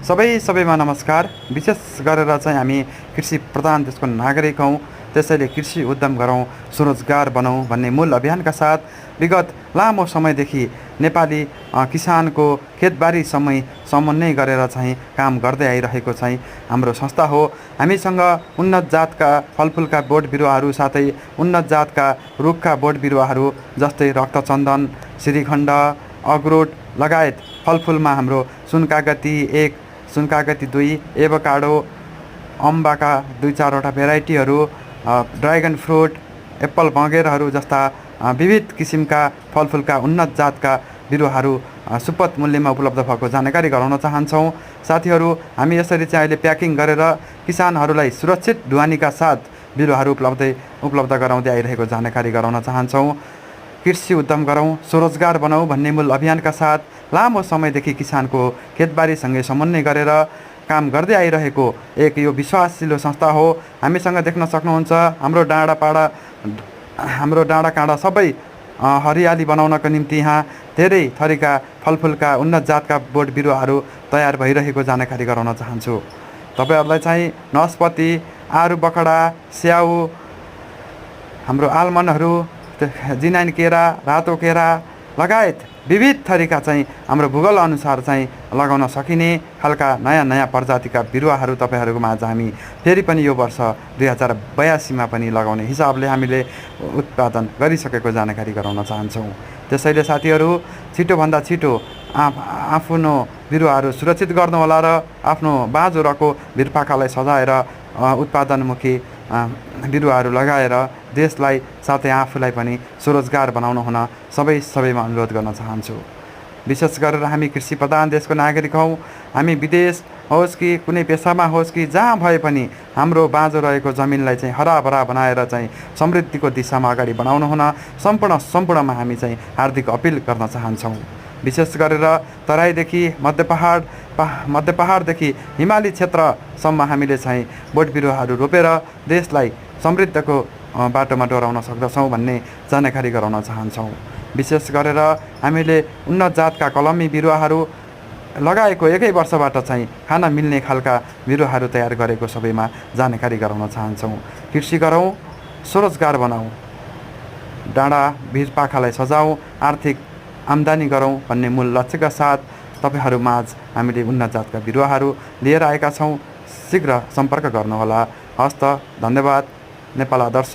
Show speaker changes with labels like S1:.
S1: सबैमा नमस्कार। विशेष गरेर चाहिँ हामी कृषि प्रधान देशको नागरिक हौँ, त्यसैले कृषि उद्यम गरौँ, स्वरोजगार बनाऊँ भन्ने मूल अभियानका साथ विगत लामो समयदेखि नेपाली किसानको खेतबारी समन्वय गरेर चाहिँ काम गर्दै आइरहेको चाहिँ हाम्रो संस्था हो। हामीसँग उन्नत जातका फलफुलका बोट बिरुवाहरू साथै उन्नत जातका रुखका बोट बिरुवाहरू जस्तै रक्तचन्दन, श्रीखण्ड, अगरुट लगायत फलफुलमा हाम्रो सुनकागती 1, सुनकागती 2, एभोकाडो, अम्बाका 2-4वटा भेराइटीहरू, ड्रागन फ्रुट, एप्पल बगेरहरू जस्ता विविध किसिमका फलफुलका उन्नत जातका बिरुवाहरू सुपथ मूल्यमा उपलब्ध भएको जानकारी गराउन चाहन्छौँ। साथीहरू, हामी यसरी चाहिँ अहिले प्याकिङ गरेर किसानहरूलाई सुरक्षित ढुवानीका साथ बिरुवाहरू उपलब्ध गराउँदै आइरहेको जानकारी गराउन चाहन्छौँ। कृषि उद्यम गरौँ, स्वरोजगार बनाऊ भन्ने मूल अभियानका साथ लामो समयदेखि किसानको खेतबारीसँगै समन्वय गरेर काम गर्दै आइरहेको एक यो विश्वासिलो संस्था हो। हामीसँग देख्न सक्नुहुन्छ हाम्रो डाँडाकाँडा सबै हरियाली बनाउनको निम्ति यहाँ धेरै थरीका फलफुलका उन्नत जातका बोट बिरुवाहरू तयार भइरहेको जानकारी गराउन चाहन्छु। तपाईँहरूलाई चाहिँ नास्पति, आरू बखडा, स्याउ, हाम्रो आलमनहरू, जिनाइन केरा, रातो केरा लगायत विविध थरीका चाहिँ हाम्रो भूगोल अनुसार चाहिँ लगाउन सकिने खालका नयाँ प्रजातिका बिरुवाहरू तपाईँहरूको माझ हामी फेरि पनि यो वर्ष 2082मा पनि लगाउने हिसाबले हामीले उत्पादन गरिसकेको जानकारी गराउन चाहन्छौँ। त्यसैले साथीहरू, छिटोभन्दा छिटो आफ्नो बिरुवाहरू सुरक्षित गर्नुहोला र आफ्नो बाँझोरको भिरपाखालाई सजाएर उत्पादनमुखी बिरुवाहरू लगाएर देशलाई साथै आफूलाई पनि स्वरोजगार बनाउन हुन सबैमा अनुरोध गर्न चाहन्छु। विशेष गरेर हामी कृषि प्रधान देशको नागरिक हौँ। हामी विदेश होस् कि कुनै पेसामा होस् कि जहाँ भए पनि हाम्रो बाँझो रहेको जमिनलाई चाहिँ हराभरा बनाएर चाहिँ समृद्धिको दिशामा अगाडि बढाउन हुन सम्पूर्णमा हामी चाहिँ हार्दिक अपिल गर्न चाहन्छौँ। विशेष गरेर तराईदेखि मध्य पहाडदेखि हिमाली क्षेत्रसम्म हामीले चाहिँ बोट बिरुवाहरू रोपेर देशलाई समृद्धको बाटोमा डोराउन सक्दछौँ भन्ने जानकारी गराउन चाहन्छौँ। विशेष गरेर हामीले उन्नत जातका कलमी बिरुवाहरू लगाएको 1 वर्षबाट चाहिँ खान मिल्ने खालका बिरुवाहरू तयार गरेको सबैमा जानकारी गराउन चाहन्छौँ। कृषि गरौँ, स्वरोजगार बनाऊ, डाँडा भिरपाखालाई सजाऊ, आर्थिक आम्दानी गरौँ भन्ने मूल लक्ष्यका साथ तपाईँहरूमाझ हामीले उन्नत जातका बिरुवाहरू लिएर आएका छौँ। शीघ्र सम्पर्क गर्नुहोला। हस्त, धन्यवाद। नेपाल आदर्श